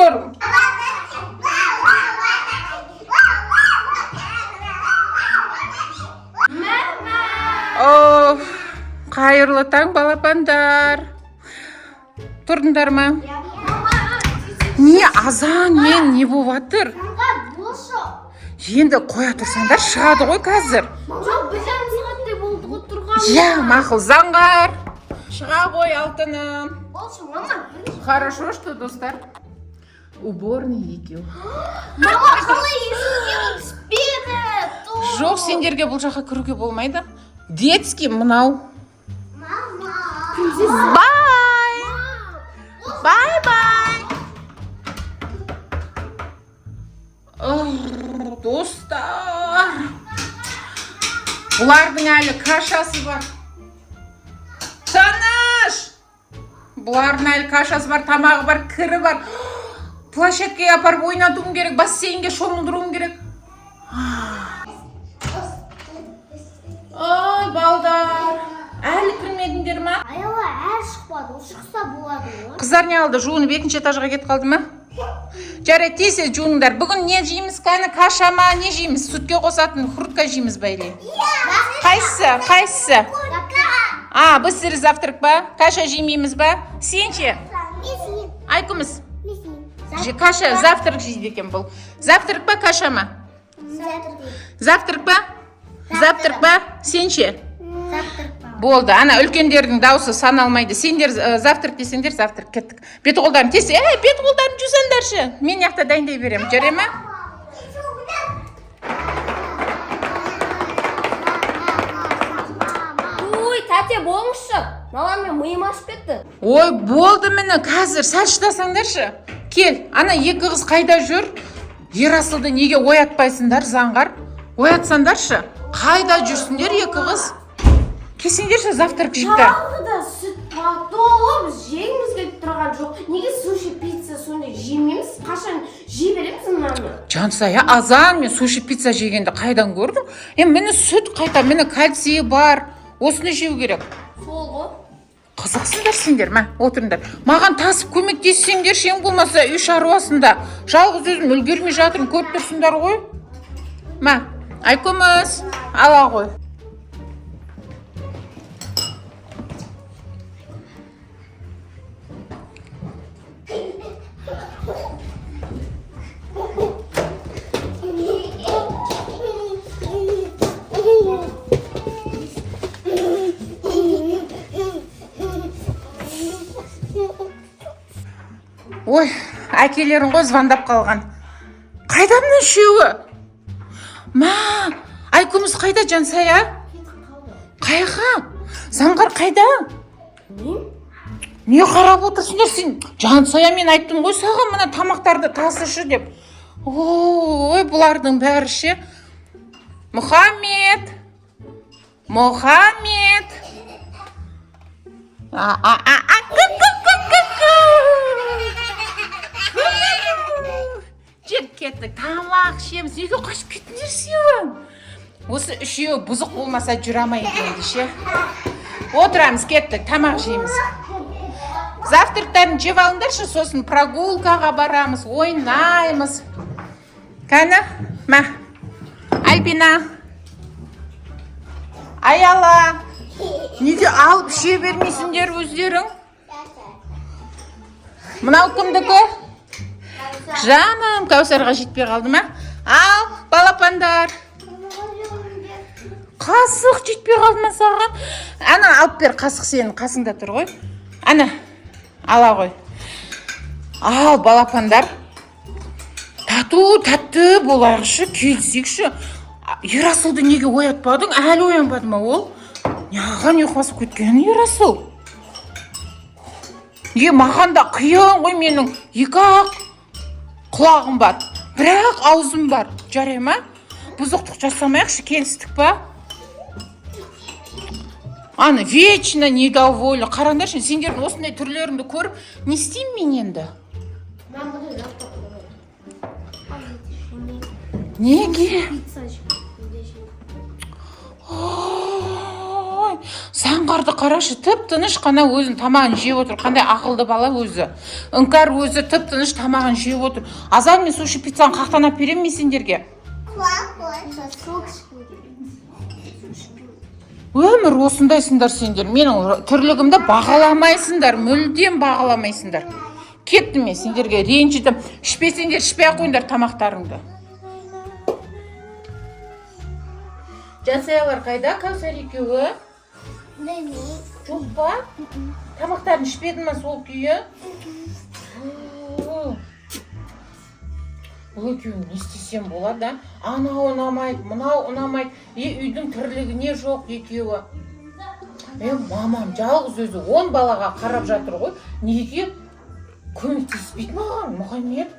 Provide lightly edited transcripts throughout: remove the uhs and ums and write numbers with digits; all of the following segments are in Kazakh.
Тұр. О, қайырлы таң, балапандар! Тұрдыңдар ма? Не азанмен не болып жатыр? Енді қоя тұрсаңдар, шығады ғой қазір. Жоқ, 1,5 сағаттай болды ғой тұрған. Иә, мақұл, Заңғар. Шыға ғой, алтыным. Болшы, мама. Хорошо, что, достар, уборный екеу. Мама, қалай есіңе түспеді? Жоқ, сендерге бұл жаққа кіруге болмайды. Детский мынау. Мама. Bye. Bye bye. Достар. Бұлардың әлі кашасы бар. Тыныш! Бұлардың әлі кашасы бар, тамағы бар, кірі бар. Площадкаға апарып ойнатуым керек, бассейнге шомылдыруым керек. Ой, балдар. Әлі кірмедіңдер ма? Аяла әлі шықпады. Ол шықса болады ғой. Қыздар не алды? Жуынып екінші этажға кетіп қалды ма? Жарайды, тез тез жуыныңдар. Бүгін не жейміз, кәні, каша ма, не жейміз? Сүтке қосатын хрутка жейміз ба или? Қайсысы? Қайсысы? А, быстрый завтрак па? Каша жемейміз ба? Сен ше? Айкүміс. Каша, завтрак жейді екен бұл. Завтрак па, каша ма? Завтрак па? Завтрак па? Сен ше? Болды, ана үлкендердің дауысы саналмайды. Сендер завтрак десеңдер, завтрак, кеттік. Бет қолдарын тез, бет қолдарын жусаңдаршы. Мен жақта дайындай беремін, жарай ма? Ой, тәте, болыңызшы. Мамам, миым ашып кетті. Ой, болды, міне, қазір сәл шыдасаңдаршы. Кел, ана екі қыз қайда жүр? Ерасылды неге оятпайсыңдар, Заңғар? Оятсаңдаршы. Қайда жүрсіңдер, екі қыз? Келсеңдерші, завтрак жейік. Тағы да сүт потом жегіміз келіп тұрған жоқ. Неге суши, пицца сондай жемейміз? Қашан жей береміз мынаны? Жансая, азан мен суши, пицца жегенді қайдан көрдің? Е, міне, сүт қайта, міне, кальцийі бар. Осыны жеу керек. Сол ғой. Қызықсыңдар сендер, мә, отырыңдар. Маған тасып көмектессеңдерші, ең болмаса үй шаруасында. Жалғыз өзім үлгермей жатырмын, көріп тұрсыңдар ғой. Мә, Айкүміс, ала ғой. Ой, әкелерің ғой звондап қалған. Қайда мына үшеуі? Мә, Айкүміс қайда, Жансая? Қайға? Заңғар қайда? Білмеймін. Не қарап отырсыңдар сен? Жансая, мен айттым ғой саған, мына тамақтарды тасышы деп. Ой, бұлардың бәрі ше. Мұхаммед! Мұхаммед! А, а, а, а, ку, ку, ку, ку, ку. Жүр, кеттік, тамақ ішеміз. Неге қашып кеттіңдер сен? Осы үшеуі бұзық болмаса жүре алмайды енді ше. Отырамыз, кеттік, тамақ жейміз. Завтрактарын жеп алыңдаршы, сосын прогулкаға барамыз, ойнаймыз. Кәні, мә. Альбина. Аяла. Неге алып іше бермейсіңдер өздерің? Мынау кімдікі? Жаным, Кәусарға жетпей қалды ма? Ал, балапандар. Қасық жетпей қалды ма саған? Ана, алып бер, қасық сенің қасыңда тұр ғой. Ана, ала ғой. Ал, балапандар. Тату, тәтті болайықшы, келісейікші. Ерасылды неге оятпадың? Әлі оянбады ма ол? Неғған ұйқы кеткен Ерасыл? Е, маған да қиын ғой, менің екі ақ құлағым бар, бірақ аузым бар. Жарай ма? Бұзықтық жасамайықшы, келістік па? Аны вечно недовольны. Қараңдаршы, сендердің осындай түрлеріңді көріп, не істеймін мен енді? Мен бұны завтрак. Неге? Пицца жеймін. Ой, Заңғар. Сұңқарды қарашы, тып тыныш қана өзінің тамағын жеп отыр. Қандай ақылды бала өзі. Іңкәр өзі тып тыныш тамағын жеп отыр. Азан мен суши пиццаны қақтан алып беремін мен сендерге? Сок ішкім келеді. Өмір осындайсыңдар сендер. Менің тірлігімді бағаламайсыңдар, мүлдем бағаламайсыңдар. Кеттім мен, сендерге ренжідім. Ішпесеңдер, ішпей ақ қойыңдар тамақтарыңды. Жансаялар қайда? Кәусар екеуі? Білмеймін. Жоқ па? Тамақтарын ішпеді ма сол күйі? Фу. Бұл екеуін не істесем болады, а? Анау ұнамайды, мынау ұнамайды. Е, үйдің тірлігіне жоқ екеуі. Е, мамам жалғыз өзі 10 балаға қарап жатыр ғой. Неге көмектеспейді маған, Мұхаммед?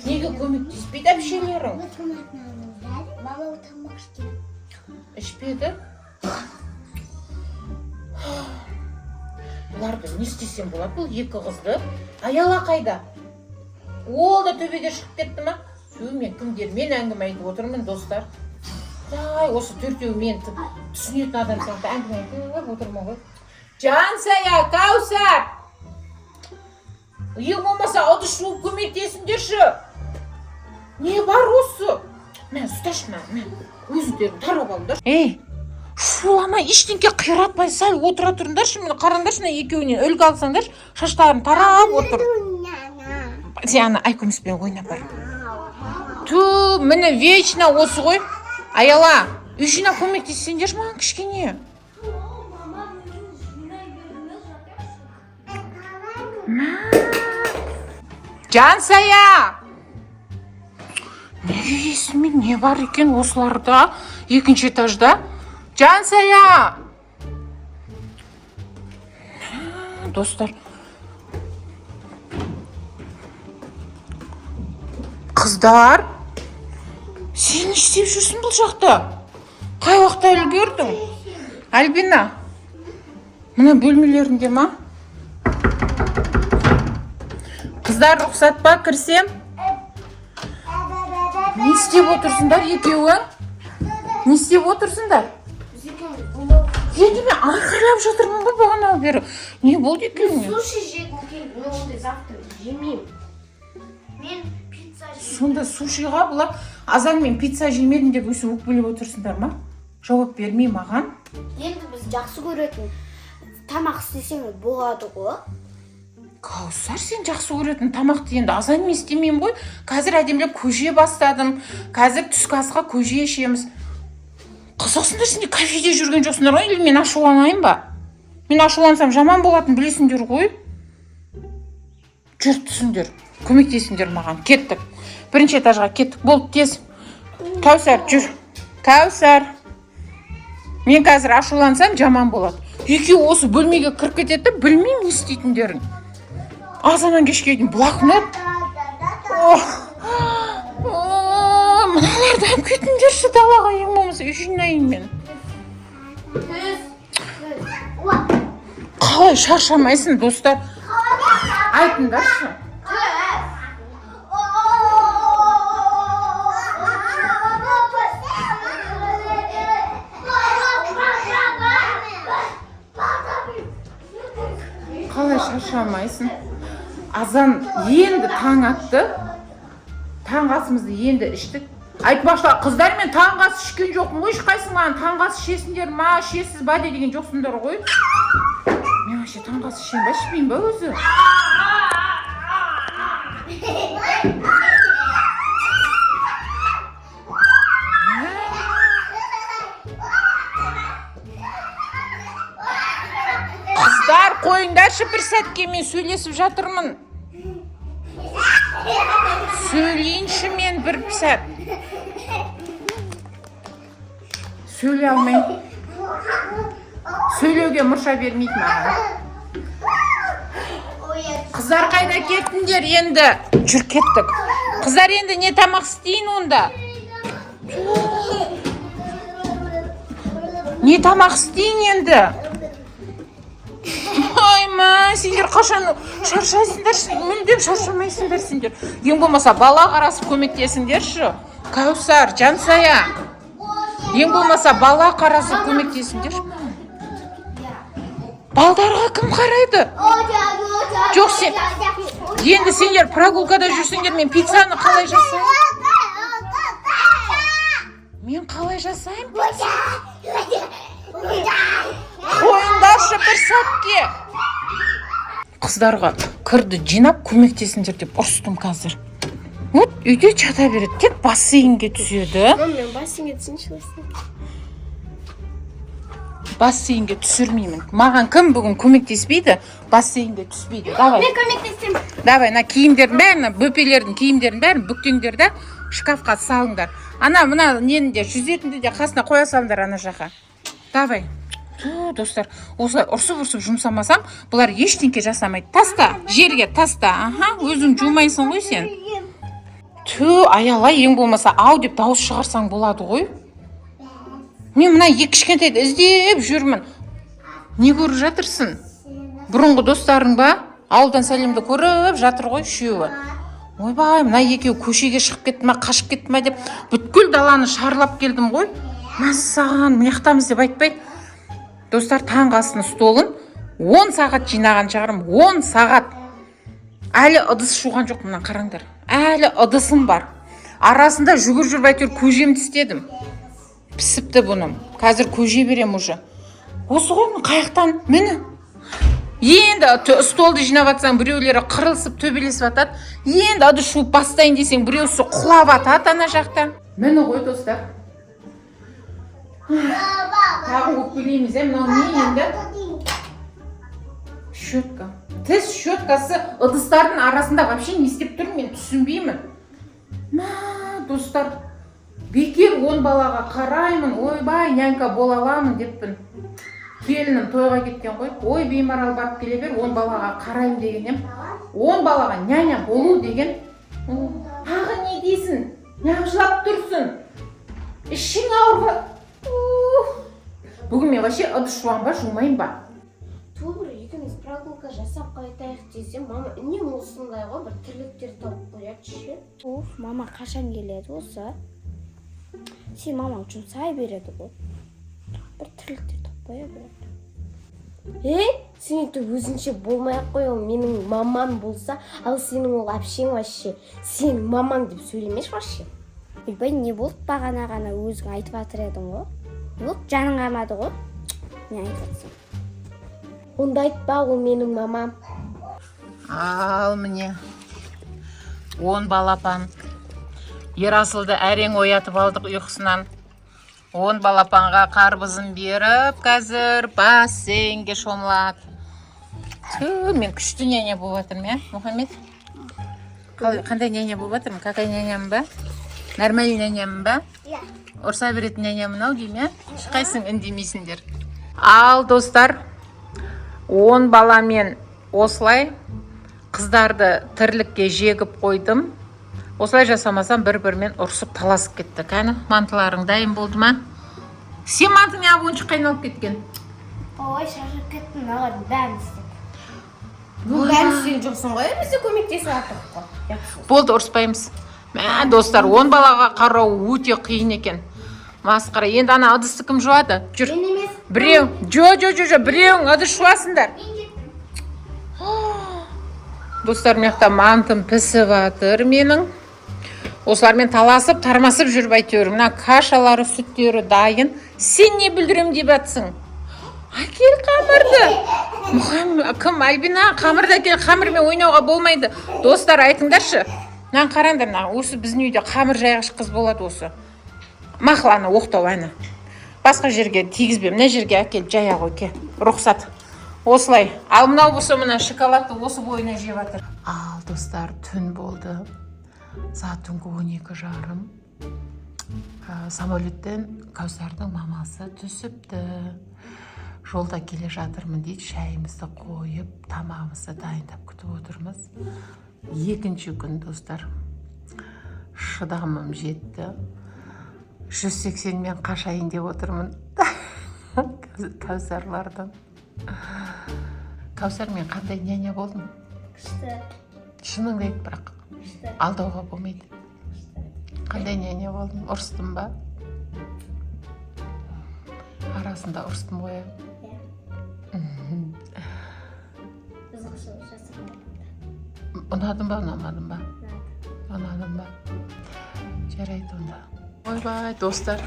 Неге көмектеспейді әпшелерің? Мама тамақ ішкен. Ішпеді. Бұларды не істесем болады, бұл екі қызды? Аяла қайда? Ол да төбеге шығып кетті ма? Ту, мен кімдермен әңгіме айтып отырмын, достар? Құдай, осы төртеуі мен түсінетін адам сияқты әңгіме айтып отырмын ғой. Жансая, Кәусар, ең болмаса ыдыс жуып көмектесіңдерші. Не бар осы? Мә, ұсташы, мә, мә, өздерің тарап алыңдаршы. Ей, шулама, ештеңке қиратпай сәл отыра тұрыңдаршы. Міне, қараңдаршы, мына екеуінен үлгі алсаңдаршы, шаштарын тарап отыр. Сен ана Айкүміспен ойнап бар. Ту, міне, вечно осы ғой. Аяла, үй жинап көмектессеңдерші маған кішкене. Мә. Жансая, неге есіме не бар екен осыларда, екінші этажда? Жансая! Мә, достар, қыздар, сен не істеп жүрсің бұл жақта? Қай уақытта үлгердің? Альбина мына бөлмелерінде ма? Қыздар, рұқсат па, кірсем? Не істеп отырсыңдар екеуің? Не істеп отырсыңдар? Біз екеуміз ойнап. Енді мен айқайлап жатырмын ғой бағаналы бері. Не болды екеуіңе? Суши жегім келді. Мен ондай завтрак жемеймін. Мен пицца жеймін. Сонда сушиға бұлар азан мен пицца жемедім деп өйстіп өкпелеп отырсыңдар ма? Жауап бермей маған. Енді біз жақсы көретін тамақ істесең болады ғой. Кәусар, сен жақсы көретін тамақты енді азан мен істемеймін ғой. Қазір әдемілеп көже бастадым. Қазір түскі асқа көже ішеміз. Қызықсыңдар сендер, кафеде жүрген жоқсыңдар ғой. Или мен ашуланайын ба? Мен ашулансам, жаман болатынын білесіңдер ғой. Жүр, түсіңдер, көмектесіңдер маған. Кеттік, бірінші этажға кеттік. Болды, тез. Кәусар, жүр. Кәусар, мен қазір ашулансам, жаман болады. Екеуі осы бөлмеге кіріп кетеді де, білмеймін не істейтіндерін. Азаннан кешке дейін блокнот. Ох. О, мыналарды алып кетіңдерші далаға, ең болмаса үй жинайын мен. Түс. Қалай шаршамайсың, достар, айтыңдаршы? Қалай шаршамайсың? Азан енді таң атты, таңғы асымызды енді іштік. Айтпақшы, қыздар, мен таңғы ас ішкен жоқпын ғой. Ешқайсың маған таңғы ас ішесіңдер ма, ішесіз ба деген жоқсыңдар ғой. Мен вообще таңғы ас ішемін ба, ішпеймін ба өзі? Қыздар, қойыңдаршы бір сәтке, мен сөйлесіп жатырмын. Сөйлейінші мен бір сәт. Сөйлей алмаймын, сөйлеуге мұрша бермейді маған. Қыздар, қайда кеттіңдер енді? Жүр, кеттік. Қыздар, енді не тамақ істейін онда? Не тамақ істейін енді? Ой, ма, сендер қашан шаршайсыңдар? Мүлдем шаршамайсыңдар сендер. Ең болмаса бала қарасып көмектесіңдерші. Кәусар, Жансая, ең болмаса бала қарасып көмектесіңдерші. Балдарға кім қарайды? Жоқ, сен енді сендер прогулкада жүрсеңдер, мен пиццаны қалай жасаймын? Мен қалай жасаймын? Қойыңдаршы бір сәтке. Қыздарға кірді жинап көмектесіңдер деп ұрыстым қазір. Вот үйде жата береді, тек бассейнге түседі. Мам, мен бассейнге түсейінші осы. Бассейнге түсірмеймін. Маған кім бүгін көмектеспейді, бассейнге түспейді. Давай. Мен көмектесемін. Давай, мына киімдердің бәрін, бөпелердің киімдерін бәрін бүктеңдер да шкафқа салыңдар. Ана мына нені де, жүзетінді де қасына қоя салыңдар ана жаққа. Давай. Ту, достар, осылай ұрсып ұрсып жұмсамасам, бұлар ештеңке жасамайды. Таста, жерге таста. Аха, өзің жумайсың ғой сен. Ту, аяла, ең болмаса ау деп дауыс шығарсаң болады ғой. Мен мына екі кішкентайды іздеп жүрмін. Не көріп жатырсың? Бұрынғы достарың ба? Ауылдан сәлемді көріп жатыр ғой үшеуі. Ойбай, мына екеуі көшеге шығып кетті ма, қашып кетті ма деп бүткіл даланы шарлап келдім ғой. Мәссаған, мына деп айтпайды. Достар, таңғы астың столын 10 сағат жинаған шығармын, 10 сағат. Әлі ыдыс жуған жоқ, мына қараңдар. Әлі ыдысым бар. Арасында жүгір жүріп әйтеуір көжемді істедім. Пісіпті бұным. Қазір көже берем уже. Осы ғой, міне қаяқтан, міне. Енді столды жинап жатсаң, біреулері қырылысып төбелесіп жатады. Енді ыдыс жуып бастайын десең, біреусі құлап атады ана жақта. Міне ғой, достар. Тағы өкпелейміз, ә, мынау не енді? Щетка. Тіс щеткасы ыдыстардың арасында вообще не істеп тұр, мен түсінбеймін. Мә, достар, бекер 10 балаға қараймын, ойбай, нянька бола аламын деппін. Келінім тойға кеткен ғой. Ой, беймарал, барып келе бер, 10 балаға қараймын деген ем. 10 балаға няня болу деген. О, тағы не дейсің? Неғып жылап тұрсың? Ішің ауырып. Ух. Бүгін мен вообще ыдыс жуамын ба, жумаймын ба? Тура екеуміз прогулка жасап қайтайық десем, мама үнемі осындай ғой, бір тірліктер тауып қояды ше. Уф, мама қашан келеді осы? Сен мамаң жұмсай береді ғой. Бір тірліктер тауып қоя береді. Е, сен өйтіп өзінше болмай ақ қой, ол менің мамам болса, ал сенің ол әпшең вообще сенің мамаң деп сөйлемеші вообще. Ойбай, не болды, бағана ғана өзің айтып жатыр едің ғой. Не болды, жаның қалмады ғой. Не айтып жатсың? Онда айтпа, ол менің мамам. Ал міне, 10 балапан. Ерасылды әрең оятып алдық ұйқысынан. 10 балапанға қарбызын беріп, қазір бассейнге шомылады. Ту, мен күшті няня болып жатырмын, иә, Мұхаммед? Қандай няня болып жатырмын? Какая нянямын ба? Нормальный нянямын ба? Иә. Ұрса беретін нянямын ау деймін, иә? Ешқайсың үндемейсіңдер. Ал, достар, 10 баламен осылай қыздарды тірлікке жегіп қойдым. Осылай жасамасам, бір бірімен ұрысып таласып кетті. Кәні, мантыларың дайын болды ма? Сен мантың неғып ойыншыққа айналып кеткен? Ой, шаршап кеттім, мыналардың бәрін істеп. Бәрін істеген жоқсың ғой, біз де көмектесіп жатырмық қой. Болды, ұрыспаймыз. Мә, достар, 10 балаға қарау өте қиын екен, масқара. Енді ана ыдысты кім жуады? Жүр. Мен емес. Біреу, жо, жо, жо, жо, біреуің ыдыс жуасыңдар. Достар, мына жақта мантым пісіп жатыр менің. Осылармен таласып тармасып жүріп әйтеуір мына кашалары, сүттері дайын. Сен не бүлдірем деп жатсың? Әкел қамырды. Мұхаммед кім, Альбина, қамырды әкел. Қамырмен ойнауға болмайды. Достар, айтыңдаршы, мынаны қараңдар, мына осы біздің үйде қамыр жайғыш қыз болады осы. Мақұл, ана оқтау, ана басқа жерге тигізбе, мына жерге әкеліп жая ғой, ке, рұқсат осылай. Ал мынау болса, мына шоколадты осы бойына жеп жатыр. Ал, достар, түн болды, сағат түнгі 12:30. Самолеттен Кәусардың мамасы түсіпті. Жолда келе жатырмын дейді. Шайымызды қойып, тамағымызды дайындап күтіп отырмыз. Екінші күн, достар, шыдамым жетті, 180-мен қашайын деп отырмын Кәусарлардан. Кәусар, мен қандай няня болдым? Күшті. Шыныңды айт, бірақ. Күшті. Алдауға болмайды. Қандай няня болдым? Ұрыстым ба? Арасында ұрыстым ғой, иә? Ұнады ма, ұнамады ма? Ұнады ма? Жарайды онда. Ойбай, достар,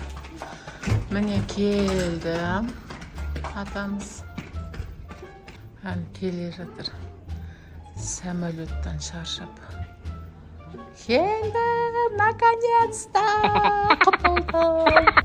міне, келді атамыз. Әлі келе жатыр самолеттан, шаршап келді. Наконец-то құтылдым.